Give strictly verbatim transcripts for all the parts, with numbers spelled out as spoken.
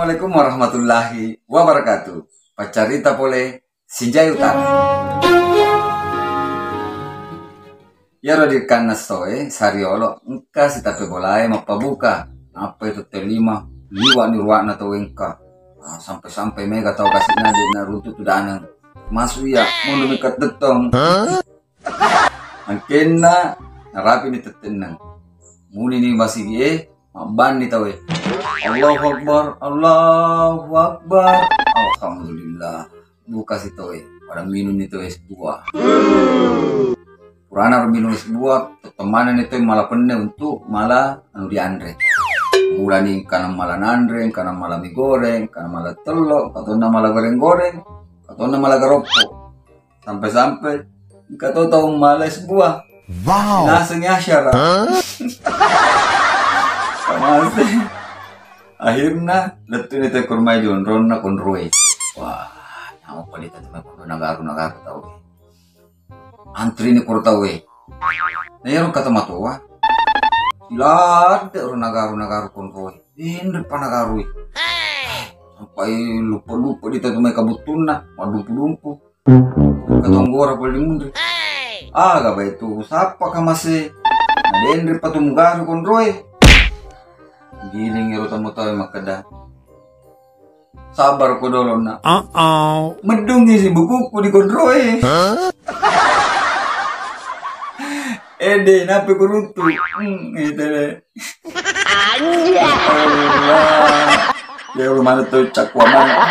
Assalamualaikum warahmatullahi wabarakatuh. Paccarita pole Sinjai Utara. Iyaro dikkanna esso e, sariolo, engka sitappe bolae mappabuka. Nappai tette lima, liwa'ni ruwa'na tau engka. Ah, sampai-sampai mega tau kasi'na de' naruntu tu daneng. Masu iya, mundu mika tettong. Angkenna narapini tettenneng. Munini masigi e, mabbanni tau e. Allahu Akbar, Allahu Akbar. Alhamdulillah. Bukasi tau e, pada minumni tau es buah. Purana ro minum es buah, tettemmanani tau e mala penne untuk mala anu dianre. Mulani engkana mala nanre, engkana mala mi goreng, engkana mala tello, katonna mala goreng-goreng, katonna mala garoppo. Sampai-sampai engka to tau mala es buah. Wow. Nasengi asyara. Tamase. Akhirna lettuni tau e ko rumah jonronna konroe. Wah, namo palita tau e konro nagaru-nagaru tau e. Antri ni koro tau e. Na iyaro kata matoa. Ladde ro nagaru-nagaru konroe. Inre pa nagaru e. Sampai lupa-lupa di tau e mai kabuttunna, madumpu-dumpu. Katonggora pole munri. Aga bae tu sappa kamase. Nadenre patu mugaru konroe. Giling ero tau matoa e makkeda. Sabar ko dolonna. Uh-oh. Meddungi si bukuku di konroe. Ede nape kuruntu. Hmm, ede. Anjay. Allah. Ya Allah, mana tuh cakwa mana?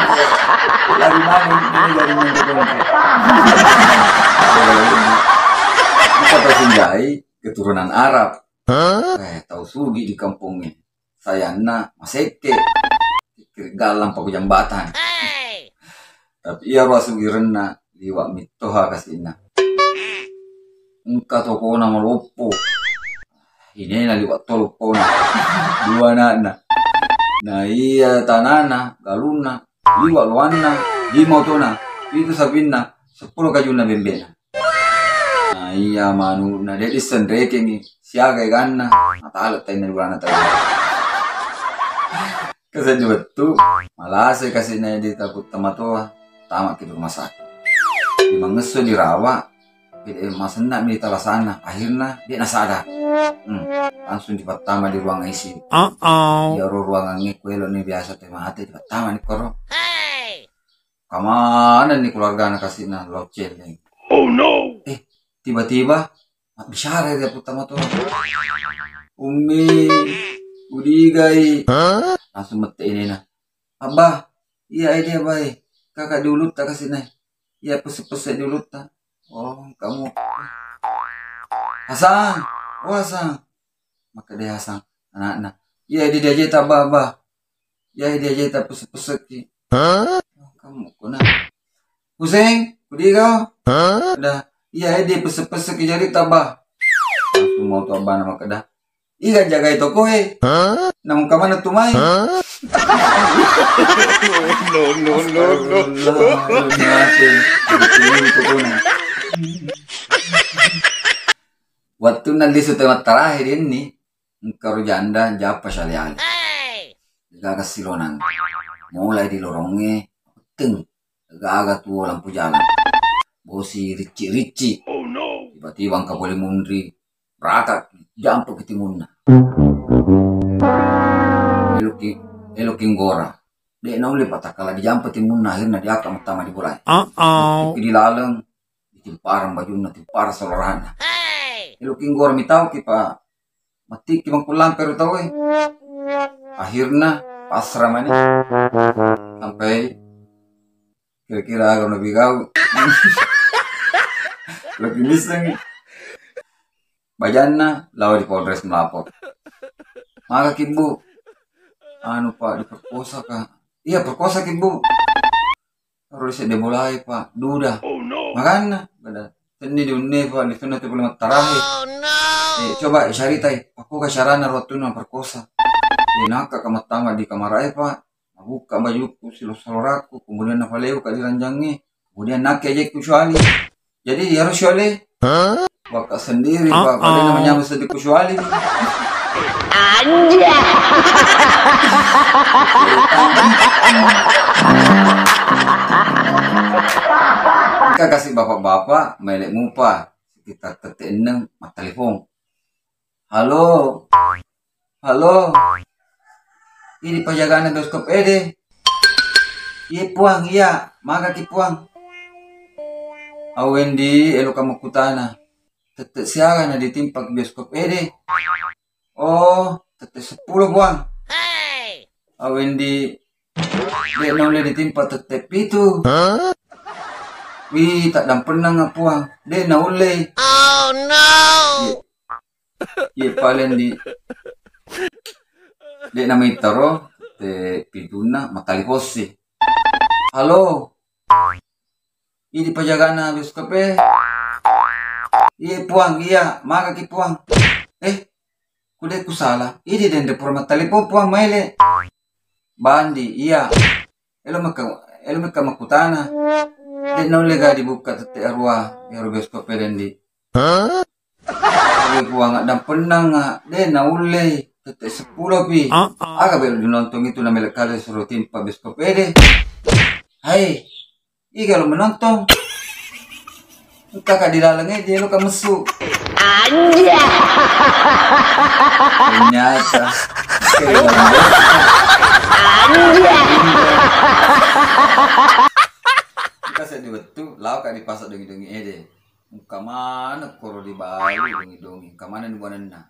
Lari mana ini dari mana tuh? Kita tahu Sinjai keturunan Arab. Eh, tahu sugi di kampungnya. Sayanna masekke. Kiri galang paku jambatan. Tapi iya ruasu girenna liwa mittoha kasina. Engka tokona maloppo. Inena liwa to loppona. Dua anakna. Na iya tanana, galunna, liwa loanna, lima otona, pitu sapinna, seppulo kajunna bembena. Na iya manuna de' disseng rekengi siaga eganna. Matale tainna di bulanna tainna. Keseddi wettu, malasai kasina di taputta matoa, tamaki di rumah sakit. Di mangesso dirawat, pede masenna mi talasana, akhirna de' nasada. Hmm, langsung dipattama di ruang I C U. Uh-oh. Iyaro ruangangnge kuelo ni biasa te mate dipattama ni koro. Kamanenni keluargana kasina lo celleng. Oh no. Eh, tiba-tiba mabbicara dia taputta matoa. Ummi, udigai. Langsung mette inena. Abba, iya ede bae. Kaka di ulutta kasina. Iya pese-pese di ulutta. Oh, kamu. Hasan, oh Hasan. Makkeda Hasan anakna. Iya ede diajeta Abba, Abba. Iya ede diajeta pese-peseki. Kamu kona. Huseng, kudiga? Ada. Iya ede pese-peseki jari Abba. Langsung mau tu Abba nama keda. Iga jagai toko e. Namun kamana tu mai? No, no, no, no. Astagfirullahaladzim. Wattunna lisu te mattarahe denni, engkaro janda jappa syale-ale. Gaga silonang. Mulai di lorongnge, teng. Gaga tuo lampu jalan. Bosi ricci-ricci. Tiba-tiba engka pole munri, raka jampu ki timunna. Eloki, eloki nggora. De' naulle patakkala dijampu timunna, akhirna diaka mattama di bolae. Di laleng, ditimparang bajunna, timpara soloranna. Elo kinggora mitau ki pa mattiki mangkulampe ro tau e. Akhirna pasra mani. Sampai kira-kira aga nabi gau. Lebih miseng. Bajanna lao di Polres melapor. Maka ki, Bu. Anu, Pak, diperkosa ka. Iya, perkosa ki, Bu. Ro di sedde bolae, Pak. Duda. Maganna, pada tenni di unne, Pak, di tunna tu boleh mattarahe. Eh, coba syaritai, pakkoga carana ro wattunna perkosa. Eh, nakka ka mattama di kamarae, Pak. Nabukka bajukku, silo-, salorakku, kemudian napaleuka di ranjangnge, kemudian nakke ajekku syuali. Jadi, harus syuali. Bapak sendiri, Pak, pada namanya mesti dikusyuali. Anjay. Engka kasi bapak-bapak maele mupa sekitar tette enneng mattelepon. Halo. Halo. Idi pajagana bioskop ede. Iye puang, iya, magaki puang. Awendi eloka makkutana. Tette siaga na ditimpa bioskop ede. Oh, tette seppulo puang. Awendi de naulle ditimpa tette pitu. Wih, taddampennang puang. De naulle. Oh no. Iye paling di de namittaro te pitunna matali possi. Halo. Idi pajagana bioskop e. Iye puang, iya, magaki puang. Eh, kude kusala. Idi dende pura mattelepon puang maele. Bandi, iya. Elo mekka, elo mekka makkutana. De naulle ga dibukka tette arua ero bioskop e dendi. Hah? Puang addampennang, de naulle tette seppulo pi. Aga belo dinonton itu namele kale suro timpa bioskop ede. Hai, iga lo menonton? Engka ka di laleng e, jelo ka messu. Anjay. Ternyata. Anjay. Engka seddi wettu, lao ka di pasar dongi-dongi ede. Engka maneng koro dibalu dongi-dongi, engka maneng buanenna.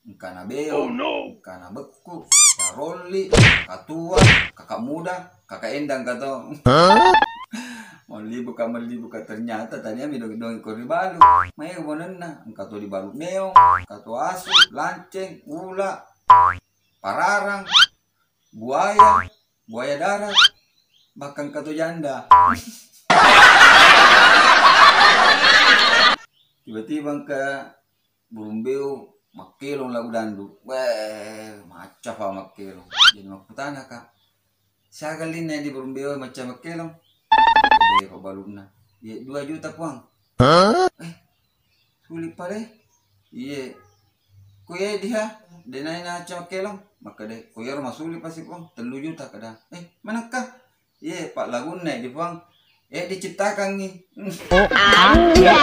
Engkana beo, engkana bekku, carolli, katua, kakak muda, kakak endang kato. Melli buka, melli buka, ternyata tania mi dongi-dongi koro dibalu. Maega buanenna, engka to dibalu meong, engka to asu, lanceng, ula, pararang, buaya, buaya darat, bahkan kato janda. Tiba-tiba engka burung beo makkelong lagu dandu. Weh, macca pa makkelong. Jadi makkutana ka, siaga linna di burung beo macca makkelong? Beo balunna. Iya, dua juta puang. Eh, Suli pale? Iye. Ko iye diha, denai na acca makkelong. Makkeda, ko iyaro masuli pasi puang, tellu juta kada. Eh, manakka? Iye, pak lagunna di puang. Eh, diciptakangi. Anjay.